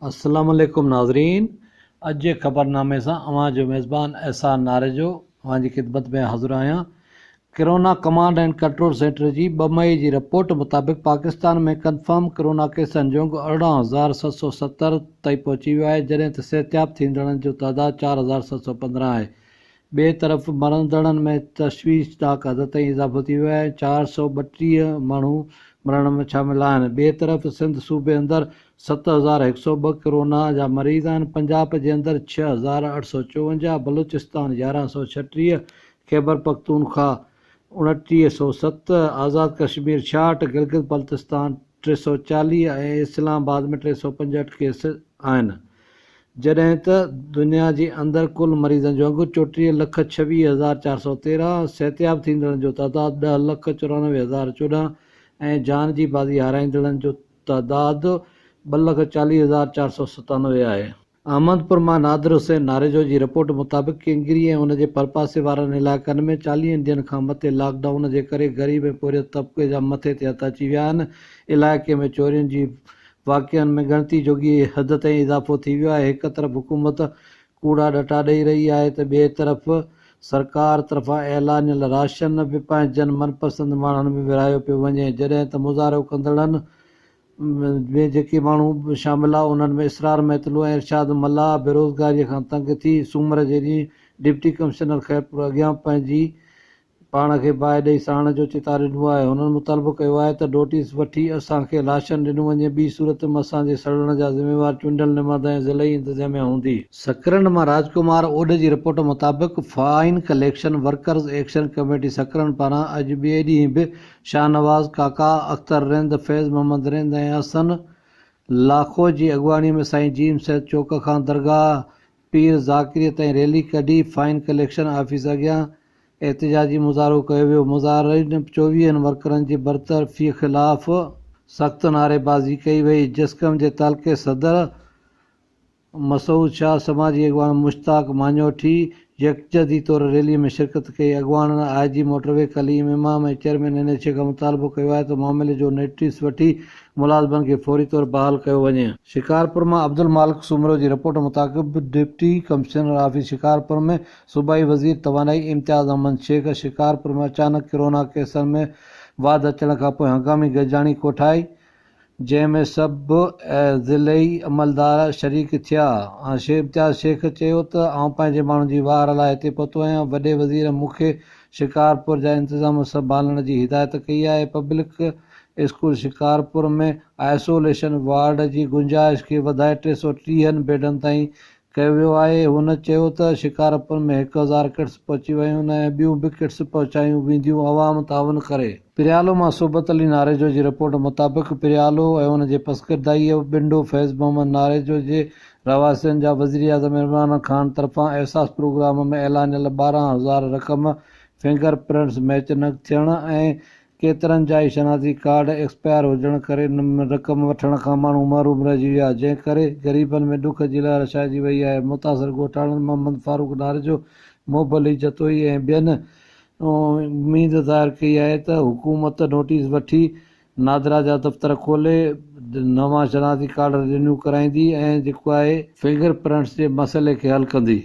السلام عليڪم ناظرين اڄ جي خبرنامي سان اوهان جو ميزبان احسان ناريجو اوهان جي خدمت ۾ حاضر آهيان corona command and control centre جي 2 مئي جي رپورٽ مطابق پاڪستان ۾ ڪنفرم ڪرونا ڪيسن جو انگ 18770 تائين پهچي ويو آهي جڏهن ته صحتياب ٿيندڙن جو تعداد 4715 آهي ٻئي طرف مرندڙن ۾ تشويشناڪ حد تائين اضافو ٿي ويو آهي ۽ 432 ماڻهو مرڻ ۾ شامل آهن. ٻئي طرف سنڌ صوبي اندر 7102 ڪرونا جا مريض آهن، پنجاب جي اندر 6854، بلوچستان 1136، خيبرپختونخواهه 2907، آزاد ڪشمير 66، گلگت بلتستان 340 ۽ اسلام آباد ۾ 365 ڪيس آهن. جڏهن ته دنيا جي اندر ڪل مريضن جو انگ 34 لک 26413، صحتياب ٿيندڙن جو تعداد 10 لک 94014 ۽ جان جي بازي هارائيندڙن جو تعداد 2 لک 40497 آهي. احمدپور مان نادر حسين ناريجو جي رپورٽ مطابق ڪينگري ۽ ان جي ڀرپاسي وارن علائقن ۾ چاليهن ڏينهن کان مٿي لاڪ ڊائون جي ڪري غريب ۽ پورهيت طبقي جا مٿي تي هٿ اچي ويا آهن، علائقي ۾ چورين جي واقعن ۾ ڳڻتي جوڳي حد تائين اضافو ٿي ويو آهي، هڪ طرف حڪومت ڪوڙا ڏٽا ڏئي رهي آهي ته ٻئي طرف سرڪار طرفان اعلانيل راشن به پنهنجن من پسند ماڻهن ۾ ورهايو پيو وڃي، جڏهن ته مظاهرو ڪندڙن ۾ جيڪي ماڻهو شامل آهن انهن ۾ اسرار مهتلو ۽ ارشاد ملاح بيروزگاري کان تنگ ٿي سومر جي ڏينهن ڊپٽي ڪمشنر خيرپور اڳيان پنهنجي پاڻ کي باهه ڏئي ساڙڻ جو چتاء ڏنو آهي. هنن مطالبو ڪيو آهي ته نوٽيس وٺي اسان کي راشن ڏنو وڃي ٻي صورت م اسان جي سڙڻ جا ذميوار چونڊيل نمائندا ۽ ضلعي انتظاميا هوندي. سڪرنڊ مان راجڪمار اوڏ جي رپورٽ مطابق fine collection workers action committee Sakrand پاران اڄ ٻئي ڏينهن به شاهنواز ڪاڪا، اختر رند، فيض محمد رند ۽ حسن لاکو جي اڳواڻي ۾ سائين جي ايم سيد چوڪ کان درگاهه پير ذاڪريء تائين ريلي ڪڍي فائن ڪليڪشن آفيس اڳيان احتجاجي مظاهرو ڪيو ويو. مظاهرين چوويهن ورڪرن جي برطرفي خلاف سخت نعريبازي ڪئي وئي. جسقم جي تعلقي صدر مسعود شاهه، سماجي اڳواڻ مشتاق ماڃوٺي يڪجهتي طور ريلي ۾ شرڪت ڪئي. اڳواڻن I G motorway Kaleem Imam ۽ chairman N H A کان مطالبو ڪيو آهي ته معاملي جو نوٽيس وٺي ملازمن کي فوري طور بحال ڪيو وڃي. شڪارپور مان عبدالمالڪ سومرو جي رپورٽ مطابق ڊپٽي ڪمشنر آفيس شڪارپور ۾ صوبائي وزير توانائي امتياز احمد شيخ شڪارپور ۾ اچانڪ ڪرونا ڪيسن ۾ واڌ اچڻ کانپوء هنگامي گڏجاڻي ڪوٺائي جنهن ۾ سڀ ضلعي عملدار شريڪ ٿيا. امتياز شيخ چيو ته آئون پنهنجي ماڻهن جي واهر لاء هتي پهتو آهيان، وڏي وزير مون کي شڪارپور جا انتظام سنڀالڻ جي هدايت ڪئي آهي، public school Shikarpur ۾ isolation ward جي گنجائش کي وڌائي 330 بيڊن تائين ڪيو ويو آهي، هن چيو ته شڪارپور ۾ 1000 ڪٽس پهچي ويون ۽ ٻيون به ڪٽس پهچايون وينديون، عوام تعاون ڪري. پريالو مان صحبت علي ناريجو جي رپورٽ مطابق پريالو ۽ ان جي پسگردائيء ٻنڊو فيض محمد ناريجو جي رهواسين جا وزيراعظم عمران خان طرفان احساس پروگرام ۾ اعلانيل 12 هزار رقم فنگر پرنٽس ميچ نه ٿيڻ ۽ ڪيترن جا ئي شناختي ڪارڊ ايڪسپائر هجڻ ڪري رقم وٺڻ کان ماڻهو محروم رهجي ويا، جنهن ڪري غريبن ۾ ڏک جي لهر ڇائجي وئي آهي، متاثر ڳوٺاڻن محمد فاروق ناريجو، محب علي جتوئي ۽ ٻين اميد ظاهر ڪئي آهي ته حڪومت نوٽيس وٺي نادرا جا دفتر کولي نوان شناختي ڪارڊ رينيو ڪرائيندي ۽ جيڪو آهي فنگر پرنٽس جي مسئلي کي حل ڪندي.